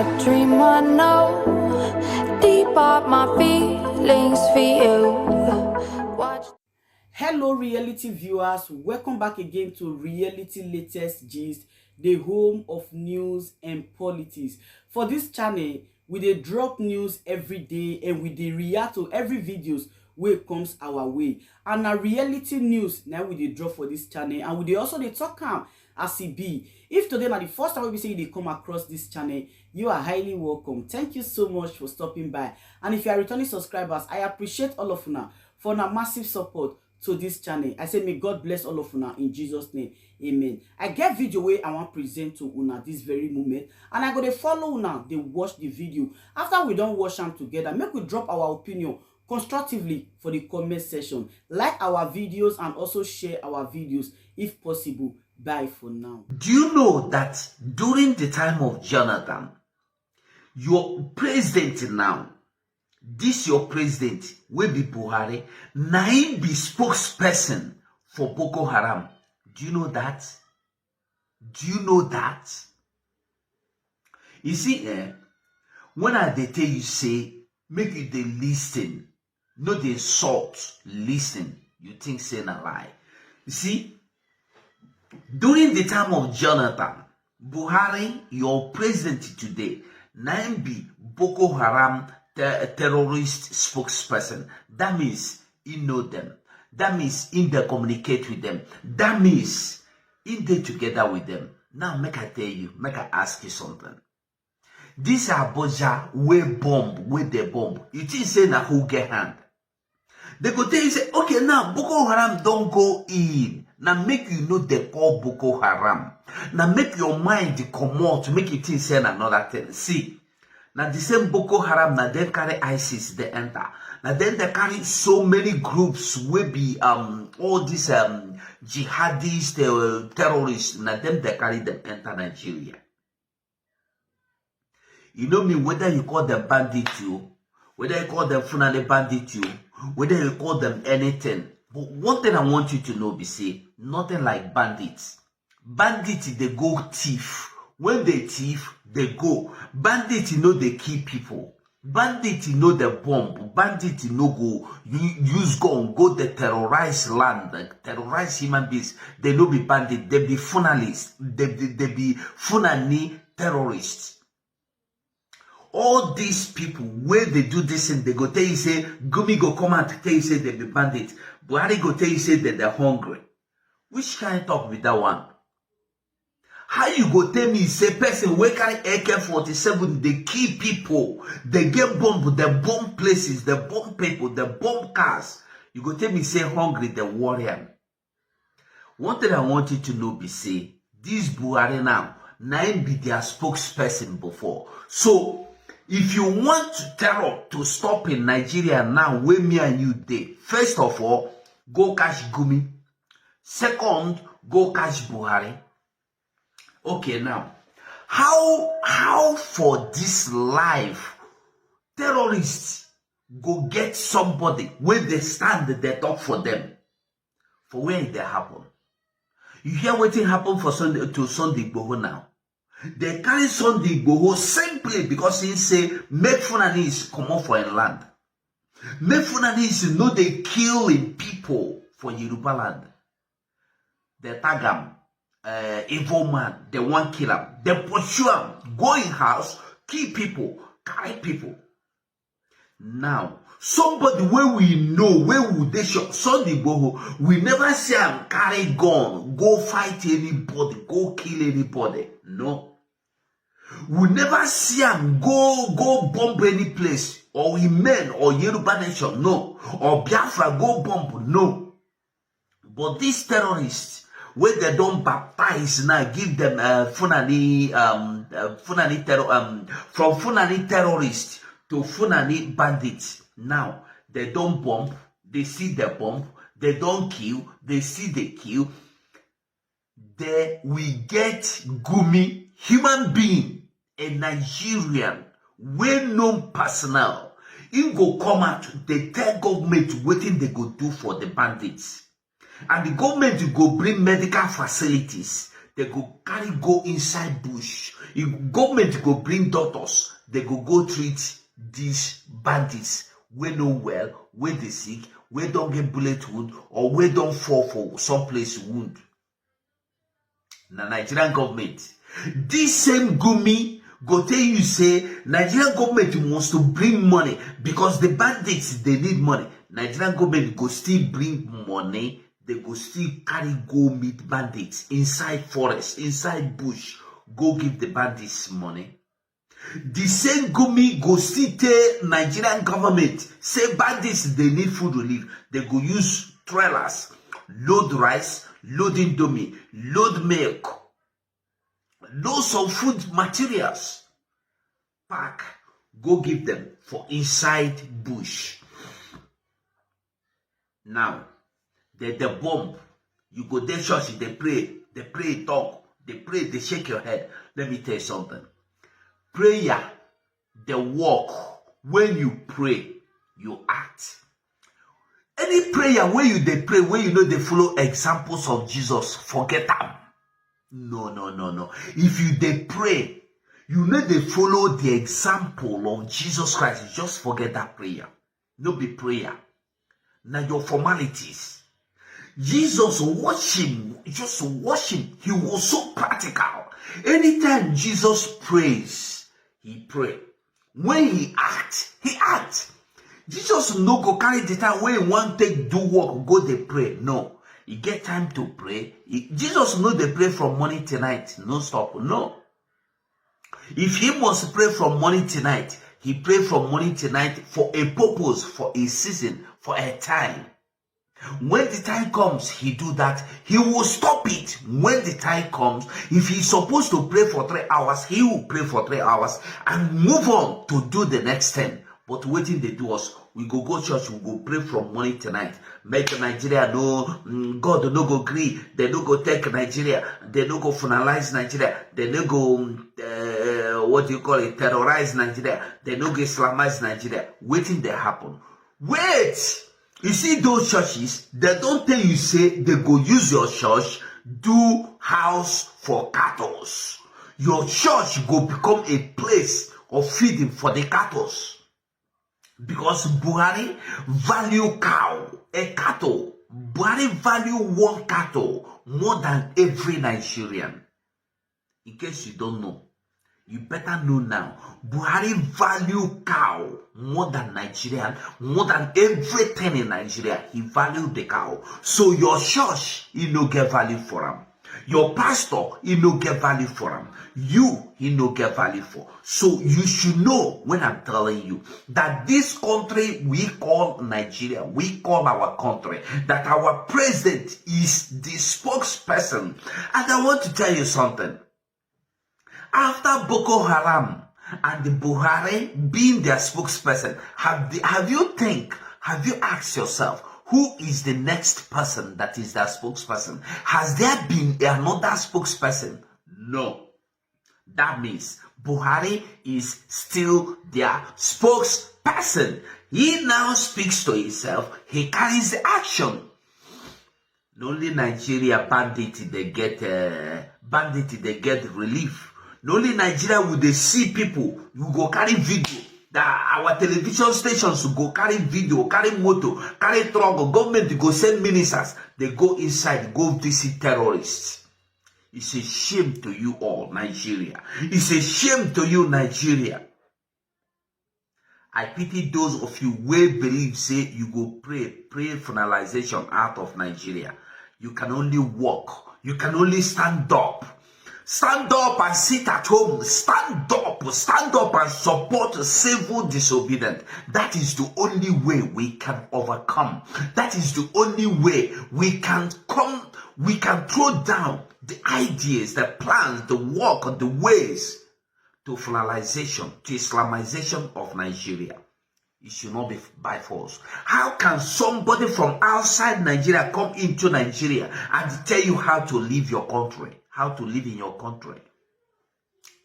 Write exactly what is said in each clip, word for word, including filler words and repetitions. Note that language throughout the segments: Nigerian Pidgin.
Dream I know, deep are my feelings for you. Watch. Hello, reality viewers. Welcome back again to Reality Latest Gist, the home of news and politics. For this channel, we dey drop news every day and we dey react to every videos wey comes our way. And na reality news na we dey drop for this channel, and we dey also dey talk am as e be. If today na the first time wey be say you dey come across this channel, you are highly welcome. Thank you so much for stopping by. And if you are returning subscribers, I appreciate all of una for una massive support to this channel. I say may God bless all of una in Jesus' name. Amen. I get video wey I wan present to una this very moment, and I go dey follow una dey watch the video. After we don watch am together, make we drop our opinion constructively for the comment section. Like our videos and also share our videos if possible. Bye for now. Do you know that during the time of Jonathan, your president now, this your president wey be Buhari, na him be spokesperson for Boko Haram? Do you know that? Do you know that? You see, eh, when I dey tell you say make you dey listen, no dey insult, listen, you think say na lie. You see, during the time of Jonathan, Buhari, your president today, na him be Boko Haram te- terrorist spokesperson. That means he know them. That means he dey communicate with them. That means he dey together with them. Now make I tell you, make I ask you something. This Abuja wey bomb, wey dey bomb, you think say na who get hand? They go tell you say, okay, now Boko Haram don go in. Now make you know they call Boko Haram. Now make your mind comot, make you think say na another thing. See, now the same Boko Haram, now they carry ISIS, they enter. Now then they carry so many groups wey be um all these um jihadist uh, terrorists. Now them they carry them enter Nigeria. You know me, whether you call them bandit, you, whether you call them Fulani bandit, you, whether you call them anything. But one thing I want you to know be say nothing like bandits. Bandits they go thief. When they thief, they go. Bandits you know they kill people. Bandits you know the bomb. Bandits you know go you use gun go the terrorize land, like, terrorize human beings. They no be bandit. They be funalists. They be, they be Fulani terrorists. All these people where they do this thing, they go tell you say Gumi go come out tell you say they be bandit. Buhari go tell you say that they're hungry. Which kind of talk with that one? How you go tell me say person wey carry A K forty-seven they kill people, they get bomb, they bomb places, they bomb people, they bomb cars? You go tell me say hungry, they worry am. One thing I want you to know be say this Buhari now, na him be their spokesperson before. So if you want terror to stop in Nigeria now, where me and you dey, first of all, go catch Gumi. Second, go catch Buhari. Okay, now, how how for this life terrorists go get somebody when they stand, they talk for them? For where it dey happen? You hear wetin happen for Sunday to Sunday Igboho now? They carry Sunday Igboho simply because he say make Fulanis comot for im land. Make Fulanis no dey kill im people for Yoruba land. They tag am, uh, evil man. They wan kill am. They pursue am, go im house, kill people, carry people. Now, somebody wey we know, wey we dey sure, Sunday Igboho, we never see am carry gun go fight anybody, go kill anybody. No. We never see am go go bomb any place, or we men, or Yoruba nation, no, or Biafra go bomb, no. But these terrorists, wey they don baptize now, give them uh, Fulani, um, uh, Fulani terror, um, from Fulani terrorists to Fulani bandits. Now they don bomb, they see the bomb, they don kill, they see the kill. Then we get Gumi, human being, a Nigerian, well known personnel. He go come out, they tell government wetin they go do for the bandits. And the government go bring medical facilities, They go carry go inside bush. If government go bring doctors, they go go treat these bandits wey no well, wey dey sick, wey don get bullet wound, or wey don fall for some place wound. Na Nigerian government. This same Gumi go tell you say Nigerian government wants to bring money because the bandits dey need money. Nigerian government go still bring money. They go still carry go meet bandits inside forest, inside bush, go give the bandits money. The same Gumi go still tell Nigerian government say bandits dey need food relief. They go use trailers, load rice, load indomie, load milk, load some food materials, pack, go give them for inside bush. Now, the, the bomb, you go dey church, they pray, they pray, talk, they pray, they shake your head. Let me tell you something. Prayer, the work, when you pray, you act. Any prayer where you they pray, where you know they follow examples of Jesus, forget them. No, no, no, no. If you they pray, you know they follow the example of Jesus Christ, just forget that prayer. No be prayer. Now your formalities. Jesus, watch him, just watch him. He was so practical. Anytime Jesus prays, he pray. When he act, he act. Jesus no go carry the time when he want take do work, go dey pray. No. He get time to pray. He, Jesus no dey pray from morning till night, no stop. No. If he must pray from morning till night, he pray from morning till night for a purpose, for a season, for a time. When the time comes, he do that. He will stop it when the time comes. If he's supposed to pray for three hours, he will pray for three hours and move on to do the next thing. But wetin dey do us, we go go church, we go pray from morning till night. Make Nigeria no, mm, God no go gree. They no go take Nigeria. They no go finalize Nigeria. They no go, mm, uh, what do you call it, terrorize Nigeria. They no go Islamize Nigeria. Wetin dey happen? Wait! You see those churches, they don't tell you say they go use your church do house for cattles. Your church go become a place of feeding for the cattles. Because Buhari value cow, a cattle. Buhari value one cattle more than every Nigerian. In case you don't know, you better know now. Buhari value cow more than Nigerian, more than everything in Nigeria. He value the cow. So your church, he no get value for him. Your pastor, he no get value for him. You, he no get value for. So you should know when I'm telling you that this country we call Nigeria, we call our country, that our president is the spokesperson. And I want to tell you something. After Boko Haram and the Buhari being their spokesperson, have the, have you think, have you asked yourself, who is the next person that is their spokesperson? Has there been another spokesperson? No. That means Buhari is still their spokesperson. He now speaks to himself. He carries the action. Na only Nigeria bandit they get, uh, bandit they get relief. Na only Nigeria will they see people. You go carry video. That our television stations go carry video, carry motor, carry truck. Government go send ministers. They go inside, go visit terrorists. It's a shame to you all, Nigeria. It's a shame to you, Nigeria. I pity those of you wey believe say you go pray, pray finalization out of Nigeria. You can only walk. You can only stand up. Stand up and sit at home. Stand up. Stand up and support civil disobedience. That is the only way we can overcome. That is the only way we can come, we can throw down the ideas, the plans, the work, the ways to finalization, to Islamization of Nigeria. It should not be by force. How can somebody from outside Nigeria come into Nigeria and tell you how to live your country, how to live in your country?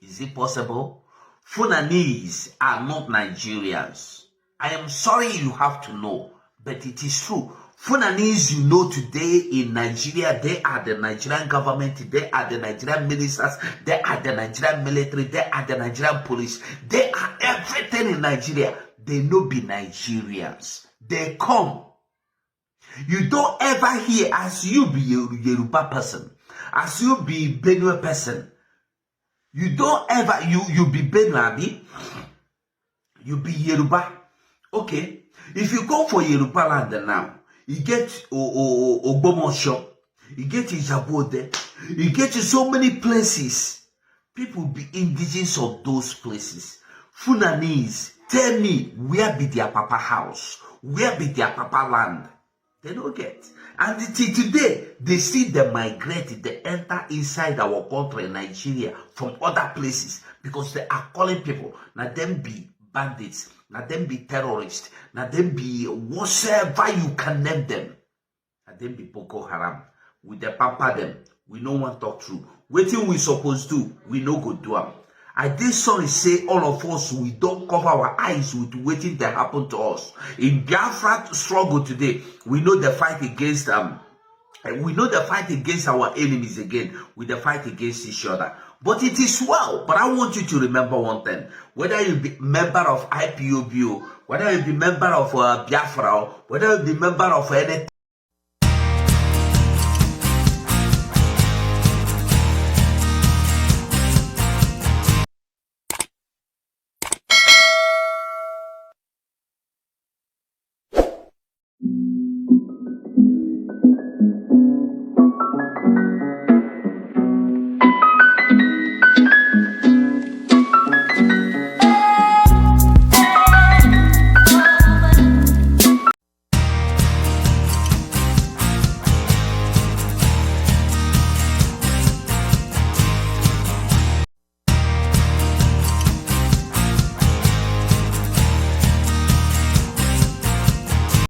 Is it possible? Fulanese are not Nigerians. I am sorry you have to know, but it is true. Fulanis you know today in Nigeria, they are the Nigerian government, they are the Nigerian ministers, they are the Nigerian military, they are the Nigerian police, they are everything in Nigeria. They no be Nigerians. They come. You don't ever hear, as you be a Yoruba person, as you be Benue person, you don't ever, you you be Benue, abi? You be Yoruba. Okay, if you go for Yoruba land now, you get Ogbomosho, you get Ijabu Ode, you get so many places. People be indigenous of those places. Fulanis, tell me, where be their papa house? Where be their papa land? They no get. And till today, they see the migrate, they enter inside our country, Nigeria, from other places because they are calling people. Now them be bandits, now them be terrorists, now them be whatsoever you can name them. Now them be Boko Haram. We dey pamper them. We no wan talk true. Wetin we suppose do, we no go do am. I dey sorry say all of us, we don cover our eyes with wetin dey happen to us. In Biafra struggle today, we no dey fight against am. Eh, we no dey fight against our enemies again. We dey fight against each other. But it is well. But I want you to remember one thing. Whether you be member of I P O B o, whether you be member of uh, Biafra o, whether you be member of anything,